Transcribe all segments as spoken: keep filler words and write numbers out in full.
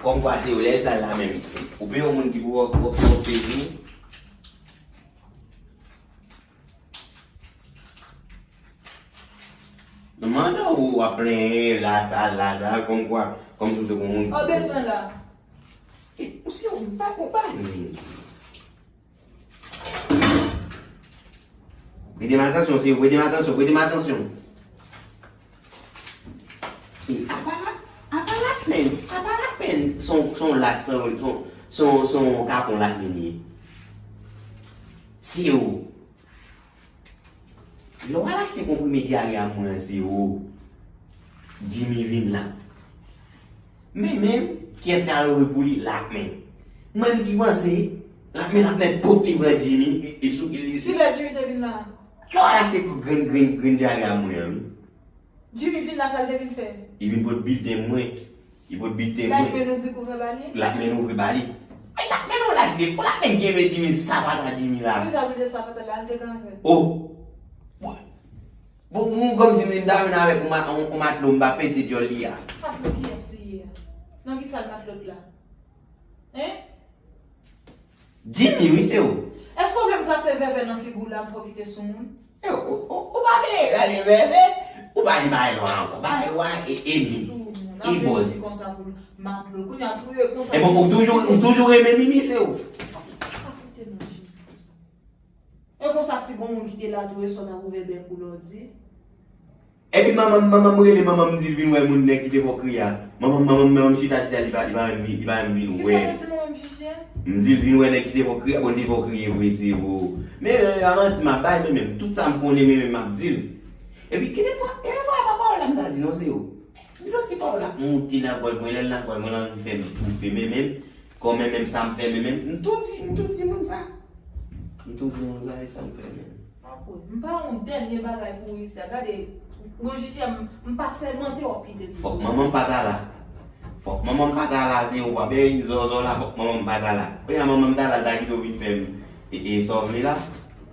Kòmkwa se yo lè sa la menm. Ou pe yon moun ki pou wòk wòk wòk peyi. Nan mandan ou ap plenyen la sa la sa kòmkwa kòmsi ou te gon moun. Ou bezwen la. E ou se ou pa ou pa ni. Prete m atansyon, se yo, prete m atansyon, prete m atansyon. E apa la, apa la plenn, apa la plenn, son, son lach, son, son, son, son kapon la plenn ye. Se yo. Lè w al achte konprime dyare a moun an se ou. Jimmy vin la. Men menm, kiyès ka leve pou li? Lakmen. Mwen ki panse, Lakmen ap met pòt li pran Jimmy, e, e sou ki li. Kilè Jimmy te vin la? Lè w al achte grenn, grenn, grenn dyare a mwen an, wi. Jimmy vin la, sa l te vin fè? Li vin pot bilten mwen. Li pot bilten mwen. Lakmen ouvri kouvrè ba li? Lakmen ouvri ba li. Men Lakmen ou laj li, pou Lakmen kenbe Jimmy sapata Jimmy la. Poukisa pou l te sapata la, l te ka anfè? Oh! Bon, bon, bon, kòmsi m ta vin avèk yon ma-, yon, yon matlo, m pa pete dyòl li a. Matlo kiyès li ye a? Nan ki sal matlot la? Hein? Jimmy, wi, se ou. Èske w vle m trase vèvè nan figi w la, m fè w kite sou moun? E, ou, ou, ou pa vle gade vèvè? Ou pa di bagay lwa ankò. Bagay lwa e, e mi. Sou moun. E ap vin bòz. Di konsa pou matlo. Kounye a, tou e konsa. E bon, ou toujou, ou toujou renmen Mimi, se ou. Pa site non Jimmy konsa. E konsa, si gon moun ki te la tou e sòt ap ouvè bèk ou lè w di. Epi manman m, manman m rele manman m, m di l vin wè moun nèg ki te fè w kriye a. Manman m, manman m, manman m chita, chita, li pa, li pa menm vin, li pa menm vin wè. Kisa w te di manman m Jijè? M di l vin wè nèg ki te fè w kriye a, bon, li te fè w kriye vre, se vre. Men, men, men, pa manti m ap bay, men, men, tout sa m konnen, men, men, m ap di l. Epi, gen de fwa, gen de fwa, e pa pawòl la m ta di non, se yo. M santi pawòl la ap moute nan gòj mwen, lè l nan gòj mwen, l anvi fè m toufe, men, men, kòman menm sa m fè, men, men, m tou di, m tou di moun sa. M tou di moun sa, e sa m fè, men. Apre, m pa yon dènye bagay pou isi a. Gade, yon Jijè, m, m pa sèmante w ap kite l. Fòk manman m pa ta la. Fòk manman m pa ta la, se ou pa ben zòzò la, fòk manman m pa ta la. Kounye a manman m ta la, l ta kite w vin fè m e, e sa w vle la.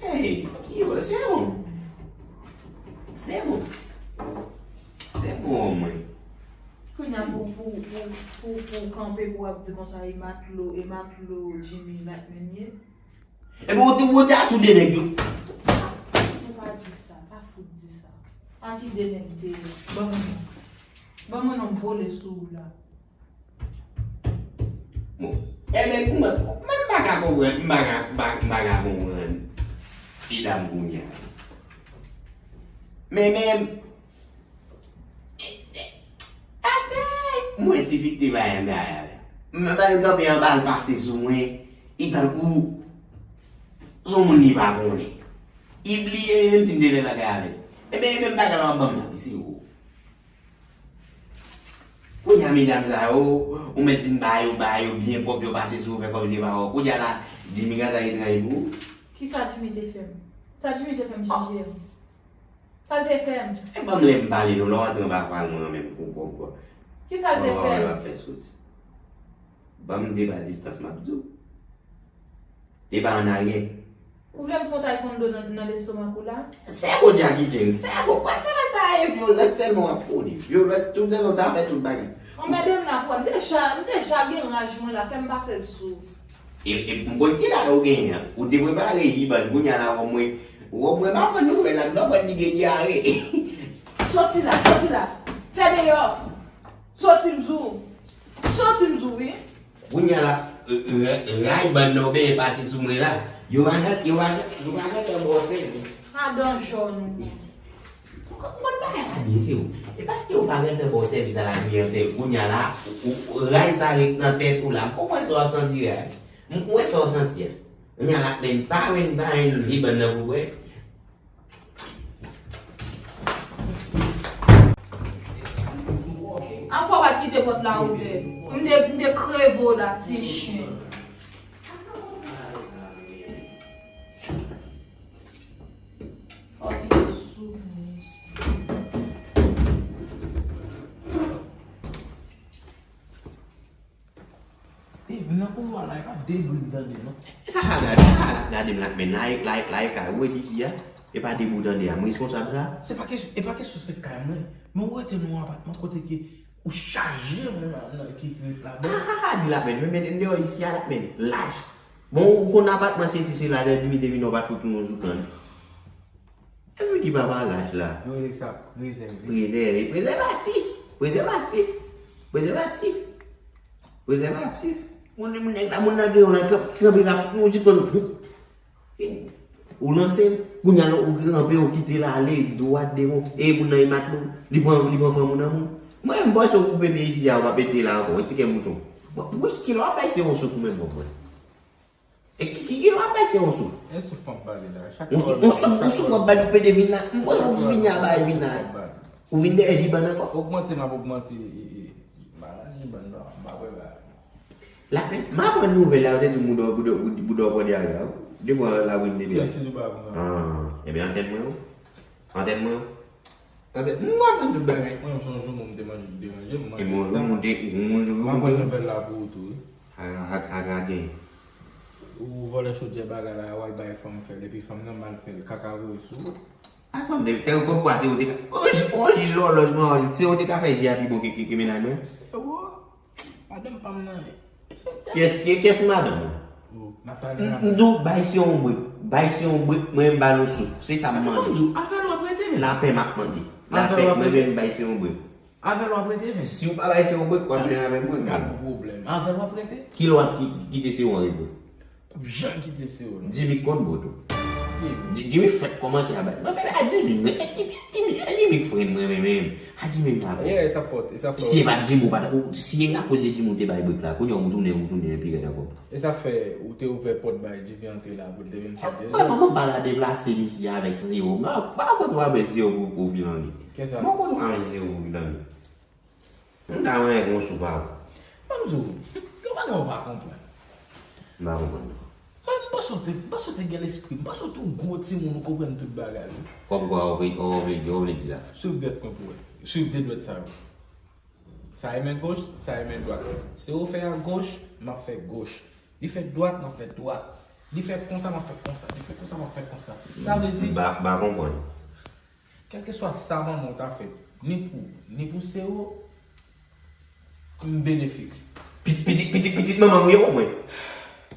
Ey, ki yo, se bon. Se bon. Se bon, mwen. Kounye a pou, pou, pou, pou, pou w kanpe pou w ap di konsa, e matlo, e matlo Jimmy Blackman ye. Epi ou te, ou te a tou de nèg yo. Ou pa di sa, pa fout di sa. A ki de nèg te ye? Ban mwen non. Ban mwen non, m vole sou ou la. Bon, enben, kouman, men m pa ka konprann, m pa ka, m pa, m pa ka konprann. Medam kounye a. Men, men, atè, mwen ti fi k te bay anba a la. M pa t kanpe anba l pase sou mwen. Li tankou, se yon moun li pa konnen. Li bliye menm si m te fè bagay avè l. Enben, e menm bagay la w ap ban m la, wi, se ou. Kounye a medam sa yo, ou mèt vin ba yo, ba yo byen pwòp, yo pase sou ou, fè kòmsi se pa ou. Kounye a la, Jimmy gentan etranj pou ou. Kisa Jimmy te fè m? Sa Jimmy te fè m, Jijè? Sa l te fè m? E ban m lè m pale non, lè w antre anba fal mwen an menm, kou, kou, kou. Kisa l te fè m? Ou ap fè soti. Ban m deba distans m ap di w. E pa an aryè. Ou vle m fè yon taekwondo nan, nan lestomak ou la? Sèvo Jackie Chan, sèvo, pa se pa sa e vyolans sèlman w ap pwone. Vyolans, tout sèlman w ta fè tout bagay. Anmède m la, pwè, m deja, m deja gen raj mwen la, fè m pase l sou. E, e m konn ki raj ou genyen an. Ou te prepare li, ban kounye a la, wòm mwen, wòm mwen pa konn nouvèl la, m pa konn li gen dyare. Soti la, soti la. Fè deyò. Soti m di w. Soti m di w, wi. Kounye a la, ray bann nan w benyen pase sou mwen la. Yo pa janm, yo pa janm, yo pa janm ba w sèvis. Adan jòn ou. Mwen bagay la byen, se ou. E paske yo pa gentan ba w sèvis a la kliyantèl. Kounye a la, ou, ou, ray sa ret nan tèt ou la. M konprann sa w ap santi a. M wè sa w santi a. Kounye a la, men pa ren, pa ren vye bann nan pou wè. Afwa w pa t kite pòt la ouvè. M te, m te kreve w la, ti chen. Fò kite sou mwen. E nan koulwa la, e pa de bri m tande, non. E sa ka gade, sa ka gade m la, men la, e, la, e, la, e kay ou rete isi a, e pa de bri w tande a, m responsab sa? Se pa kesyon, e pa kesyon se kay mwen, men ou rete nan yon apatman kote ke Ou chaje moun nan, nan ki, ki ret ladan. Ah, ah, ah, di Lapèn, men mete m deyò isi a Lapèn, laj. Bon, ou konn apatman se si se la, lè Jimmy te vini, w pa t fout yon zoukan. E figi papa laj la. Yo rele sa prezève. Prezève, prezèvatif, prezèvatif, prezèvatif, prezèvatif. Moun, moun nèg la, moun nan gen yon la, kanpe la, fout yon zoukan. Ou lanse, kounye a ou ranpe, ou kite l ale, dwat devan. E moun nan e matlo, li pran, li pran fanm ou nan men w. Mwen, m panse ou koupe pye isi a, ou p ap mete la ankò, yon ti kè mouton. Bon, plis kilè w ap bay se yon souf ou menm, bon, mwen. E ki, ki, kilè w ap bay se yon souf? E souf m ap bale la. Yon souf, yon souf, yon souf w ap bale, ou pede vin la. M panse ou vini a bay vin la. Ou vin dèyè Jibann ankò? Ogmante, m ap ogmante, e, e, maladi ban nan, m pa wè bagay. Lapèn, m aprann nouvèl la, yo te di bouda, bouda, bouda w pran dyare a, wi. Depi w la win de dyare. Kiyès ki di w pa pran? Ah, ebyen, antèn mwen, wi. Antèn mwen, wi. Antèn, m aprann tout bagay. Mwen, m sonje yon moun m te manje ki deranje m, m manje. E yon jou, moun te, yon jou, m aprann nouvèl la pou ou tou, wi. A, a, a, a, gen. Ou vòlè chodyè bagay la, w al bay fanm fè l, epi fanm nan mal fè l, kaka voye sou ou. A, fanm de, tè, konpwa se ou te ka, o, o, lòlòj mwen, se ou te ka fè ji a pi bon ke, ke, ke mennaj mwen. Se ou. Madanm pa m nan men. Kiyès, ki, kiyès ki madanm ou? Oh, Natalia. M, m di w, bay se yon brek. Bay se yon brek, mwen m ba nou souf. Se sa m mande. Mwen di w, avè l w ap rete, men. Lapè m ap mande. Lapè, mwen menm, bay se yon brek. Avè l w ap rete, men. Si w pa bay se yon brek, w ap jwenn avè mwen. Gad yon pwoblèm. Avè l w ap rete? Kilè w ap ki-, kite se yon repo? P ap janm kite se ou, non. Jimmy konn bo tou. Jimmy. Ji-, Jimmy fèk kòmanse a bay. Mwen menm a Jimmy, mwen, e Jimmy, e Jimmy, e Jimmy k fren mwen, mwen menm. A Jimmy m ta bon. Yeah, e sa fòt, e sa fòt. Si e pa t Jimmy, ou pa t, ou, si e akoz de Jimmy ou te bay brek la, kounye a ou tounen, ou tounen pi rèd ankò. E sa fè ou te ouvè pòt bay Jimmy antre la pou l te vin fè dezòd. Mwen, mwen pa la deplase misye avèk zewo. Mwen, mwen konn w avèk zewo pou, pou filange. Kisa? Mwen konn w avèk zewo pou filange. M ta renmen gen yon souf avè w. Ban m di w, gen yon bagay ou pa konprann. M pa konprann non. Mwen, m panse w te, m panse w te gen lespri, m panse w te yon gwo timoun, ou konprann tout bagay, wi. Kòmkwa ou vle, ou vle di, ou vle di la. Swiv dwèt mwen pou wè. Swiv de dwèt sa yo. Sa e men goch, sa e men dwat. Se ou fè a goch, m ap fè goch. Li fè dwat, m ap fè dwat. Li fè konsa, m ap fè konsa. Li fè konsa, m ap fè konsa. Sa vle di, m pa, m pa konprann. Kèlkeswa sa manman w ta fè, ni pou, ni pou sè w, m benefit. Pitit, pitit, pitit, pitit manman m ye pou mwen.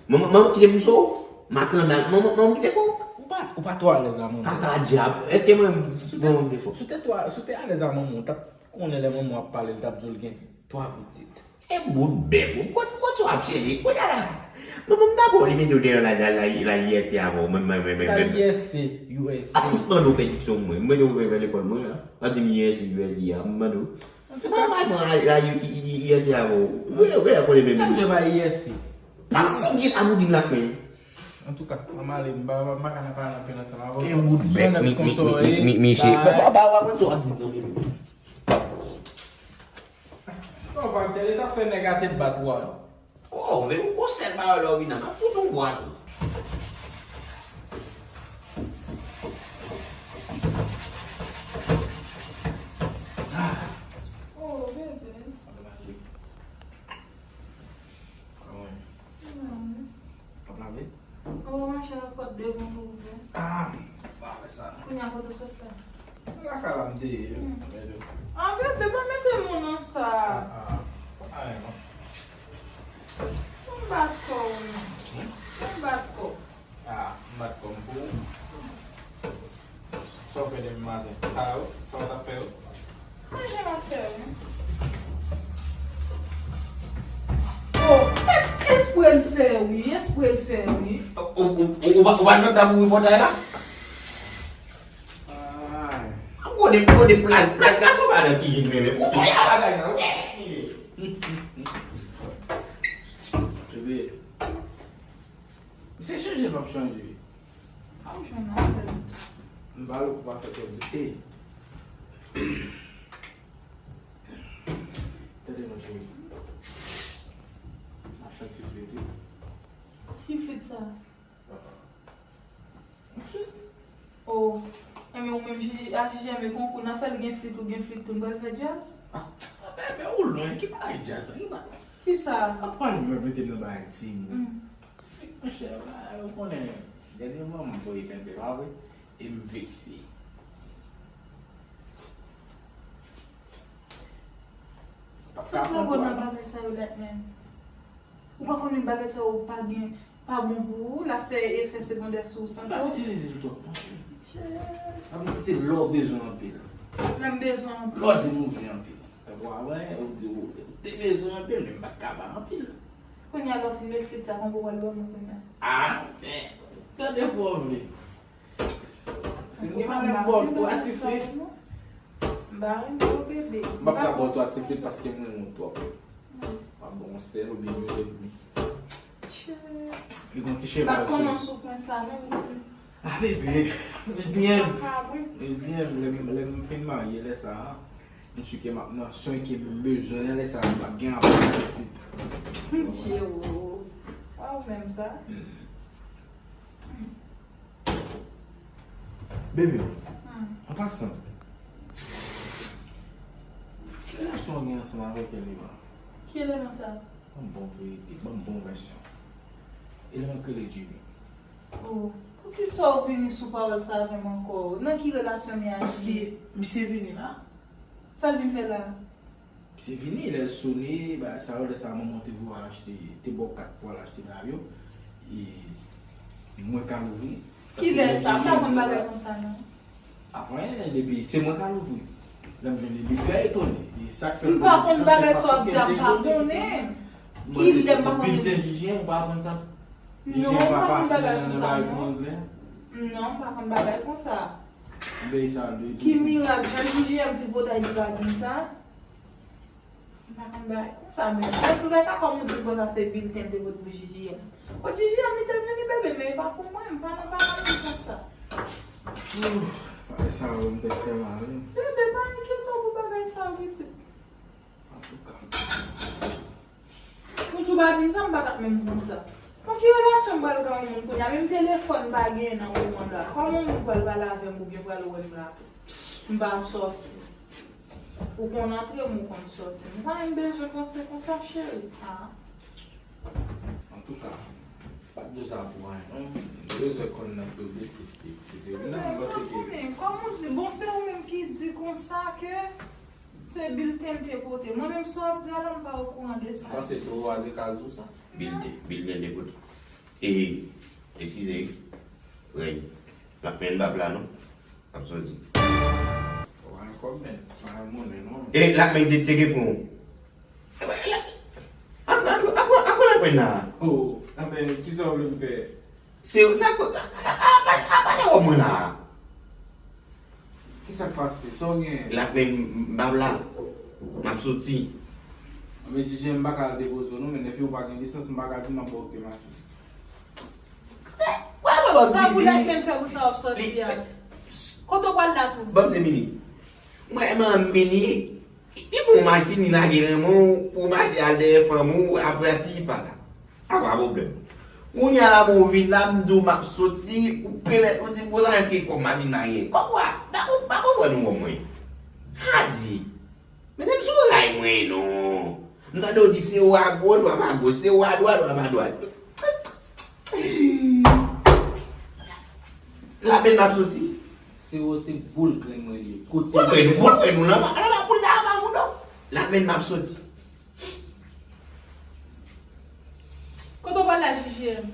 Manman, manman kite m sou, makandal, manman, manman kite fò. Ou pa, ou pa twò alèz a manman. Kaka dyab, èske mwen, manman kite fò? Si w te twò, si w te alèz a manman w, w t ap konnen lè manman w ap pale, l t ap di w l gen twa pitit. E bout bèk ou, kot, kot sa w ap chèche? Kounye a la, manman m dakò, li mete w deyò la, la, la, la U S A avè w, mwen, mwen, mwen, mwen, mwen. La U S A, U S A. A, si m mande w fè diksyon mwen, m mande w fè lekòl mwen la, w ap di m U S A, U S A, m mande w. Antouka, mwen, mwen, la, la U S A avè w. Mwen, mwen, mwen, konnen menm. Tann jwe pa U S A. Pa fouti sa pou di m la, men. Antouka, m ale, m pa, m pa ka nan pale anpil ansanm avè w. E bout bèk, mi, mi, mi, mi, mi, miche. Ba, ba, ba, ba, konn sa w ap di m nan, men. Kòman w ap tande sa fè nèg a te bat ou a? Kò, men ou gon sèl pawòl lè w vin la, m ap fout ou bwa tou. Oh, bebe. Kòman? Kòman? W ap lave? Ou pa mache ak kòd devan pou ouvè. Ah, m pa wè sa non. Kounye a kote w sot la? Lakay la m te ye, wi. Hmm. Mèt ou. Ah, bebe, pa mete men w nan sa. Ah, ah. Pa anyen non. Ou bat kò w, non. Hmm? Ou bat kò w. Ah, m bat kò m pou ou. Sa w fè depi maten? Sa yo? Sa w t ap fè yo? Manje m ap fè yo, wi. Oh, es-, espre l fè, wi. Espre l fè, wi. Ou, ou, ou, ou pa, ou pa nan tab ouvri pòtay la? Ay. Ou konnen, ou konnen plas, plas gason pa nan kizin menm. Ou konnen bagay sa, ou konnen. Bebe. Se chanje m ap chanje. A ou jwenn avè l? M pa lou pou pa fè kòb di. Ey. Tande non cheri. M ap chante ti flit wi. Ki flit sa? Yon flit. Oh. Enben ou menm J J, a J J M E konkou, n a fè l gen flit, ou gen flit tou, n pral fè djaz? Ah, ah, bebe, ou lwen, ki bagay djaz sa? Ki bagay? Kisa? Ap pale mwen mete nan bagay timoun. Hmm. Ti fi, monchè, ou konnen, dènyèman, m voye kenbe, pa vre? E m vekse. Ou pa konn nan bagay sa yo, Lightman. Ou pa konnen bagay sa yo pa gen, pa bon pou ou, l ap fè efè segondè sou ou, santi w. Itilize l twòp, monchè. Ap itilize lè w bezwen anpil. Lè m bezwen anpil. Lè w di m ou vle anpil. Tankou avan, ou di ou te bezwen anpil, men m pa t ka ba anpil. Kounye a lè w fin met flit sa, konbo w al ban mwen kounye a. Ah, tande fò w vle. Si m gen mwayen m ba w twa ti flit. M pa renmen w, bebe. M p ap ka ba w twa ti flit paske m renmen w twòp. M ap ba w yon sèl oubyen yon edmi. Li gon ti cheval sou li. M pa konn sou pwen sa menm. Ah, bebe, mezyen, mezyen, lè m, lè m fin marye, lè sa a, m si ke m ap nan swen ke m bezwen, lè sa a, m p ap gen apre. Jero, pa ou menm sa. Bebe, an pasan, ki relasyon w gen ansanm avèk eleman? Ki eleman sa? Ban m bon verite, ban m bon vèsyon. Eleman k rele Jimmy. Oh, poukisa w vini sou pawòl sa avè m ankò? Nan ki relasyon m ye ak li? Paske misye vini la. Sa l vin fè la? Misye vini, lè l sone, bagay sa yo, lè sa a manman w te voye al achte, te ba w kat pou w al achte nan avyon. E mwen ka louvri. Kilè sa? M pa konn bagay konsa non. Avan, depi se mwen k al ouvri. Lè m jwenn li, li trè etone. E sa k fè m pa konn bagay sa w ap di a, m pa konnen. Kilè m pa konnen. Bilten J J M, ou pa aprann sa? J J M pa pase nan bagay pou anglè? Non, m pa konn bagay konsa. Ki mirak, jan J J M tripotay li pa di m sa? M pa konn bagay konsa menm. Antoulèka, kòm ou di l konsa, se bilten l te pote pou J J M. Kot J J M li te vini, bebe, men e pa pou mwen, m pa nan bagay konsa. Bagay sa yo, m tèt fè mal, wi. Bebe, pa enkyete w pou bagay sa yo, pitit. Antouka. Ou sou pa di m sa, m pa t ap menm konn sa. Bon, ki relasyon m pral gen yon moun kounye a? Menm telefòn m pa genyen nan moman la. Kòman yon moun pral pale avè m oubyen pral wè m la? M pa sòti. Ou konn antre m, ou konn sòti. M pa menm bezwen panse konsa, cheri. Ah. Antouka, pa t di w sa pou anyen, non. M te bezwen konn nan ki objektif ki, ki te vin la, m panse ke... Kòman ou di? Bon, se ou menm ki di konsa ke se bilten l te pote. Mwen menm, sa w ap di a la, m pa okouran de sa. M panse Toro a te ka di w sa. Bilten, bilten l te pote. E, eskize, wi. Rèy, l ap menm bab la, non? L ap sòti. Ou pa gen kòb, men. Pa gen monnen, non. E, l ap menm te, te gen fon. Apre, apre, apre, apre, apre la. Oh, apre, kisa w vle m fè? Se, sa, apa, apa, apa, apa, apa, mwen la. Kisa k pase? Sa w gen? L ap menm bab la. M ap soti. Men J J M pa ka al depoze w non, men nèf yo pa gen lisans, m pa ka di m ap ba w kle machin. Sa pou Lightman fè pou sa w ap sòti a? Kote w pral la tou? Ban m de minit. Mwen, mwen vini. Li pran yon machin, li lage nan men w, pou w mache al dèyè fanmi w, apre si li pa la. A pa pwoblèm. Kounye a la, bon, ou vin la, m di w m ap soti, ou pèmèt, ou di m konsa, èske kòb machin la gen? Kòb ou a, pa konprann ou wè mwen. A di. Mete m sou ray mwen, non. M tande w di se ou a goch, w ap a goch, se ou a dwat, w ap a dwat. Lapenn m ap soti. Se ou se boul grenn mwen ye. Kote boul grenn ou, boul grenn ou, lan, lan, lan, boul ta pa moun, non. Lapenn m ap soti. Kote w pral la, J J M?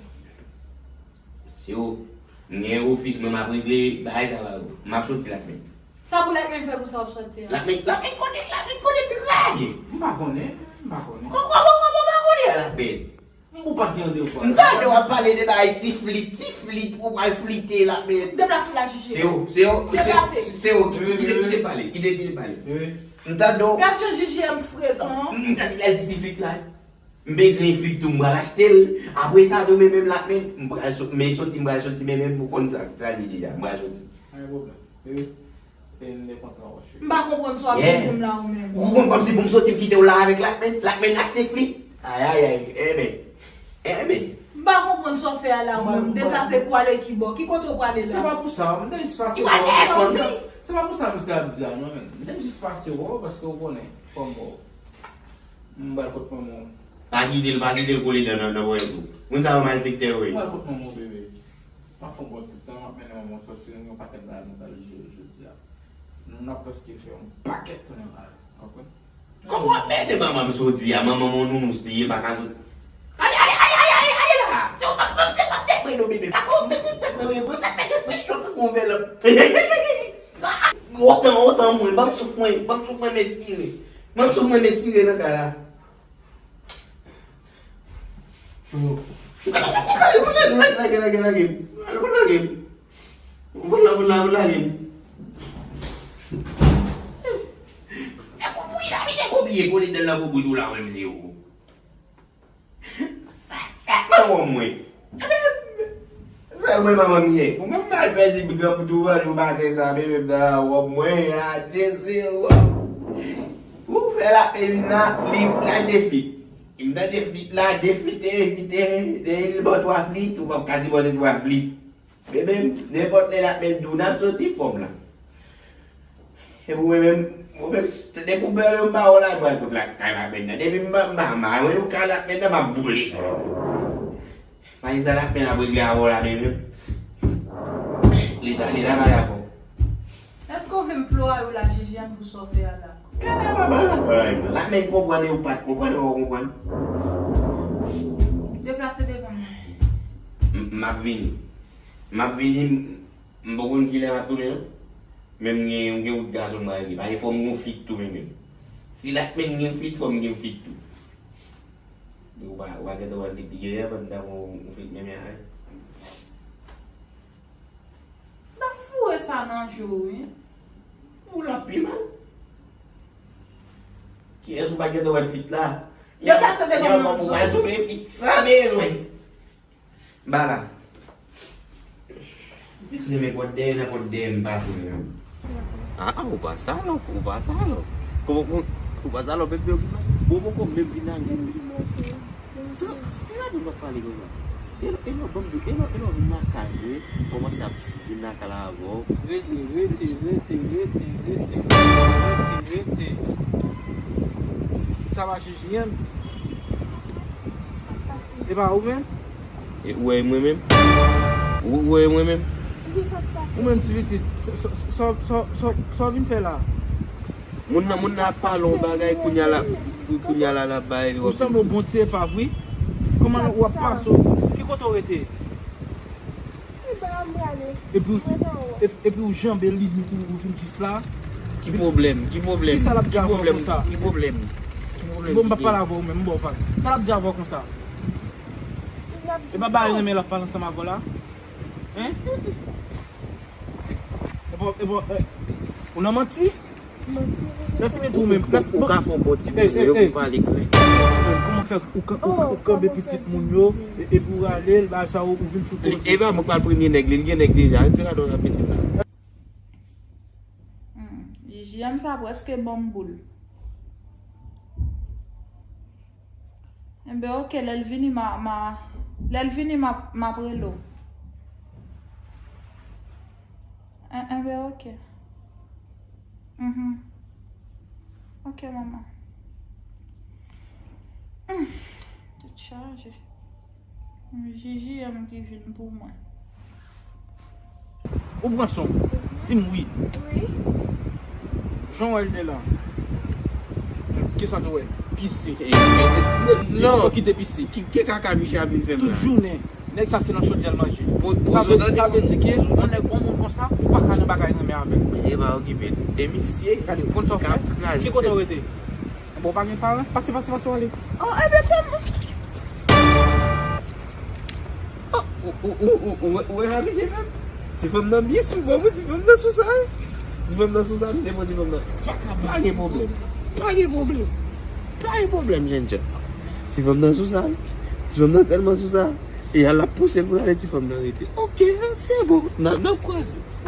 Se ou. M gen ofis mwen m ap regle bagay sa pa ou. M ap soti lapenn. Sa pou Lightman fè pou sa w ap sòti a? Lapenn, lapenn konnen, lapenn konnen trè byen. M pa konnen, m pa konnen. Kòman, kòman, kòman w pa konnen lapenn? M pou pa t gen randevou a. M tande w ap pale de bagay ti flit, ti flit, ou pral flite lapenn. Deplase la, J J. Se ou, se ou, se, se ou, kite, kite, kite pale, kite, kite pale. M tande w. Gad jan J J M frekan. M tande lè l di ti flit la. M bezwen flit tou, m pral achte l. Apre sa, demen menm lapenn, m pral so-, men soti, m pral soti, men menm ou konn sa, sa li deja, m pral soti. Pa gen pwoblèm. Bebe, e m te kontan wè w, cheri. M pa konprann sa w ap di m la ou menm. Ou konprann kòmsi pou m soti, m kite w la avèk lapenn, lapenn achte flit. Ayayay, enben, enben. M pa konprann sa w fè a la ou menm, deplase pou ale kibò, ki kote w prale la? Se pa pou sa, m te jis pase wè w. Se pa pou sa misye ap di a non, men. M te jis pase wè w, paske w konnen, fanm wè w. M pral kot manman w. Pa kite l, pa kite l kole dan nan, nan ponyèt ou. Moun sa yo malfektè yo ye. M pral kot manman w, bebe. M ap fè yon bon ti tan, m ap mennen manman w sòti, nou gen yon pakèt bagay nou pral jere jodi a. Nou, n ap prèske fè yon pakèt tounen la, w konprann? Kòman w ap mete manman m soti a? Manman m yon nounous li ye, m pa ka sot. Ale, ale, ale, ale, ale, ale la! Se w p ap, se w p ap tèt mwen non, bebe. Pako, mete tèt mwen, mwen, mwen, sa fè tèt mwen cho tankou yon vèlòp. Otan, otan mwen, ban m souf mwen, ban m souf mwen, m espire. Ban m souf mwen, m espire nan kay la. Lage, lage, lage, lage. Lage, lage. Vòlò, vòlò, vòlò, lage. E pou, pou y ap vin obliye kole dan nan bouch ou la, menm si ou. Sa, sa, sa, wè mwen. Sèl mwen manman m ye. Ou menm mal pèdi gran pou tou vòlè ou maten sa, bebe m nan wòb mwen, a Jezi wòb. Ou fè la, e vin la, li, la deflit. M tande flit la, deflite, flite, de li ba w twa flit, ou p ap ka sipòte twa flit. Bebe m, nenpòt lè l ap met dou, n ap soti fòm la. Epi ou menm, ou menm, depi w bèl, m ba w la, m pral kout la, kay la menm nan. Depi m ba, m ba, m ba, mwen ou kay la menm nan, m ap boule. Paske sa l ap fè n ap regle avè w la menm, menm. Li ta, li ta pa dakò. Èske w vle m plore ou la, Jiji, an pou sa w fè a la? E, papa, la, la, la, la, men konprann e ou pa t konprann, ou konprann. Deplase devan mwen. M, m ap vini. M ap vini, m, m poko konn kilè m ap tounen, non. Men m gen, m gen wout gason m pral gen. Paske fò m gon flit tou, menm, menm. Si l ap men gen flit, fò m gen flit tou. Ou pa, ou pa gentan wè flit li genyen, pandan ou, ou flit menm avè l. N ap foure sa nan je w, wi. Pou l ap pi mal. Kiyès ou pa gentan wè flit la? Yo pase devan mwen, ou pa soufle flit sa bezwen. Ba la. Plis renmen pòt dèyè nan pòt dèyè m pa vle menm. Ah, ah, ou pa salòp, ou pa salòp. Kòman, kòman, ou pa salòp, epi yo ki mache. Bon, poko menm vin nan gou. Sa, sa, ki radyo w ap pale konsa? E lè, e lè, ban m di w, e lè, e lè w vin nan kay mwen, kòmanse ap vin nan kay la avè w. Rete, rete, rete, rete, rete, rete, rete. Sa va, Jiji, menm? E pa ou menm? E ou wè mwen menm? Ou, ou wè mwen menm? Ou menm ti pitit, sa, sa, sa w vin fè la? Moun nan, moun nan ap pale yon bagay, kounye a la, kounye a la, l ap bay li. Ou sanble yon bon ti epav, wi. Kòman w ap pase w? Ki kote w rete? Epi, epi, epi ou janbe li, ou, ou vin jis la. Ki pwoblèm? Ki pwoblèm? Kisa l ap di avè w konsa? Ki pwoblèm? Ki pwoblèm? Bon, m p ap pale avè w menm, m ba w pale. Sa l ap di avè w konsa? E pa bagay renmen l ap pale ansanm avè w la? Hein? E pa, e pa, e, ou nan manti? Lè fini tou menm. Ou, ou, ou ka fè yon bon ti bouzou, yo pou pale klè. Kòman fè ou, ou, ou kanbe pitit moun yo, e, epi w rale l, bagay sa, ou, ou vin sou koze. E pa mwen k pral premye nèg li, li gen nèg deja, se sa w ap vin di m la. Hmm, J J M sa prèske ban m boul. Enben, oke, lè l vini, m a, m a, lè l vini, m a, m ap rele w. En, enben, oke. Mhm. Oke, manman. Hmm, tèt chaje. J J M ki vin pou mwen. Ou pran son. Di m wi. Wi. Jan w wè l de la. Kisa tou wè? Pise. E, e, e, non. Ou kite pise. Ki, ki kaka misye ap vin fè m la? Tout jounen. Nèg sa se nan chodyè l manje. Sa vle, sa vle di ke yon nèg, yon moun konsa, ou pa ka nan bagay renmen avè l. E pa okipe l. E misye k ap kraze. Gade, konn sa w fè? Ki kote w rete? Bon, w pa gen paran? Pase, pase, pase, w ale. Oh, enben, kòman? Oh, ou, ou, ou, ou, ou, ou wè sa misye fè m? Ti fanm nan byen sou bò mwen, ti fanm nan sou sa. Ti fanm nan sou sa, misye pran ti fanm nan. Faka, pa gen pwoblèm. Pa gen pwoblèm. Pa gen pwoblèm, jènjan. Ti fanm nan sou sa. Ti fanm nan tèlman sou sa. E al ap pouse l pou l ale, ti fanm nan rete. Oke, se bon. N a, n ap kwaze.